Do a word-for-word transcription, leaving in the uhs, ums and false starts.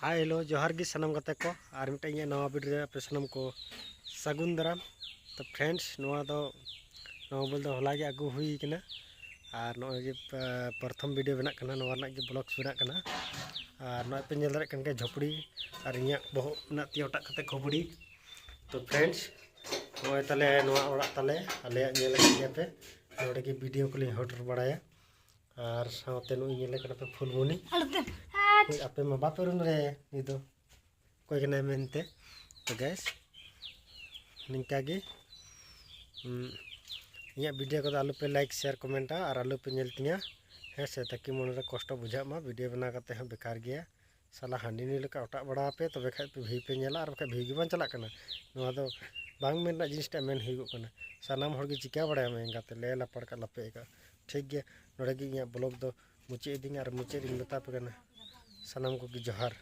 Hi hello, ᱡᱚᱦᱟᱨ ᱜᱮ ᱥᱟᱱᱟᱢ ᱜᱟᱛᱮ ᱠᱚ᱾ ᱟᱨ ᱢᱤᱫᱴᱮᱱ ᱤᱧᱟᱹᱜ ᱱᱟᱣᱟ ᱵᱷᱤᱰᱤᱭᱳ ᱨᱮ ᱟᱯᱮ ᱥᱟᱱᱟᱢ ᱠᱚ ᱥᱟᱹᱜᱩᱱ ᱫᱟᱨᱟᱢ᱾ ᱛᱚ ᱯᱷᱨᱮᱱᱰᱥ, ᱱᱚᱣᱟ ᱫᱚ ᱱᱟᱣᱟ ᱢᱳᱵᱟᱭᱤᱞ ᱫᱚ ᱦᱚᱞᱟ ᱜᱮ ᱟᱹᱜᱩ ᱦᱩᱭ ᱠᱟᱱᱟ᱾ ᱟᱨ ᱱᱚᱜᱼᱚᱭ ᱜᱮ ᱯᱨᱚᱛᱷᱚᱢ ᱵᱷᱤᱰᱤᱭᱳ ᱵᱮᱱᱟᱜ ᱠᱟᱱᱟ, ᱱᱚᱣᱟ ᱨᱮᱱᱟᱜ ᱜᱮ ᱵᱞᱚᱜᱥ ᱵᱮᱱᱟᱜ ᱠᱟᱱᱟ᱾ ᱟᱨ ᱱᱚᱜᱼᱚᱭ ᱯᱮ ᱧᱮᱞ ᱫᱟᱲᱮᱭᱟᱜ ᱠᱟᱱ ᱜᱮᱭᱟ ᱡᱷᱚᱯᱲᱤ, ᱟᱨ ᱤᱧᱟᱹᱜ ᱵᱚᱦᱚᱜ ᱢᱮᱱᱟᱜ ᱛᱤᱧᱟᱹ ᱚᱴᱟᱜ ᱠᱟᱛᱮ ᱠᱷᱚᱯᱲᱤ᱾ ᱛᱚ ᱯᱷᱨᱮᱱᱰᱥ, ᱱᱚᱜᱼᱚᱭ ᱛᱟᱞᱮ ᱱᱚᱣᱟ ᱚᱲᱟᱜ ᱛᱟᱞᱮ, ᱟᱞᱮᱭᱟᱜ ᱧᱮᱞ ᱟᱠᱟᱫ ᱜᱮᱭᱟ ᱯᱮ᱾ ᱱᱚᱰᱮ ᱜᱮ ᱵᱷᱤᱰᱤᱭᱳ ᱠᱚᱞᱤᱧ ᱦᱚᱰᱚᱨ ᱵᱟᱲᱟᱭᱟ᱾ ᱟᱨ ᱥᱟᱶᱛᱮ ᱱᱩᱭ ᱧᱮᱞᱮ ᱠᱟᱱᱟ ᱯᱮ ᱯᱷᱩᱞᱢᱩᱱᱤ᱾ ᱦᱳᱭ, ᱟᱯᱮ ᱢᱟ ᱵᱟᱯᱮ ᱩᱨᱩᱢ ᱫᱟᱲᱮᱭᱟᱭᱟ ᱱᱩᱭ ᱫᱚ ᱚᱠᱚᱭ ᱠᱟᱱᱟᱭ ᱢᱮᱱᱛᱮ᱾ ᱛᱚ ᱜᱟᱭᱥ, ᱱᱤᱝᱠᱟ ᱜᱮ, ᱩᱸ, ᱤᱧᱟᱹᱜ ᱵᱷᱤᱰᱤᱭᱳ ᱠᱚᱫᱚ ᱟᱞᱚᱯᱮ ᱞᱟᱭᱤᱠ, ᱥᱮᱭᱟᱨ, ᱠᱚᱢᱮᱱᱴᱟ ᱟᱨ ᱟᱞᱚᱯᱮ ᱧᱮᱞ ᱛᱤᱧᱟ, ᱦᱮᱸ ᱥᱮ, ᱛᱟᱠᱤ ᱢᱚᱱᱮᱨᱮ ᱠᱚᱥᱴᱚ ᱵᱩᱡᱷᱟᱹᱜ ᱢᱟ᱾ ᱵᱷᱤᱰᱤᱭᱳ ᱵᱮᱱᱟᱣ ᱠᱟᱛᱮ ᱦᱚᱸ ᱵᱮᱠᱟᱨ ᱜᱮᱭᱟ᱾ ᱥᱟᱞᱟ ᱦᱟᱺᱰᱤ ᱧᱩ ᱞᱮᱠᱟ ᱚᱴᱟᱜ ᱵᱟᱲᱟ ᱟᱯᱮ, ᱛᱚᱵᱮ ᱠᱷᱟᱡ ᱯᱮ ᱵᱷᱤᱭᱩ ᱯᱮ ᱧᱮᱞᱟ, ᱟᱨ ᱵᱟᱠᱷᱟᱡ ᱵᱷᱤᱭᱩ ᱜᱮ ᱵᱟᱝ ᱪᱟᱞᱟᱜ ᱠᱟᱱᱟ᱾ ᱱᱚᱣᱟ ᱫᱚ ᱵᱟᱝ ᱢᱮᱱ ᱨᱮᱱᱟᱜ ᱡᱤᱱᱤᱥᱴᱟᱜ ᱢᱮᱱ ᱦᱩᱭᱩᱜᱚᱜ ᱠᱟᱱᱟ᱾ ᱥᱟᱱᱟᱢ ᱦᱚᱲ ᱜᱮ ᱪᱤᱠᱟᱹ ᱵᱟᱲᱟᱭᱟᱢ ᱮᱸᱜᱟᱛᱮ, ᱞᱮ ᱞᱟᱯᱟᱲ ᱠᱟᱜ ᱞᱟᱯᱮ ᱟᱹᱭᱠᱟᱹᱜ᱾ ᱴᱷᱤᱠ ᱜᱮᱭᱟ, ᱱᱚᱰᱮ ᱜᱮ ᱤᱧᱟᱹᱜ ᱵᱞᱚᱜ ᱫᱚ ᱢᱩᱪᱟᱹᱫ ᱤᱫᱤᱧᱟ ᱟᱨ ᱢᱩᱪᱟᱹᱫ ᱨᱤᱧ ᱢᱮᱛᱟ ᱯᱮ ᱠᱟᱱᱟ, ᱥᱟᱱᱟᱢ ᱠᱚᱜᱮ ᱡᱚᱦᱟᱨ᱾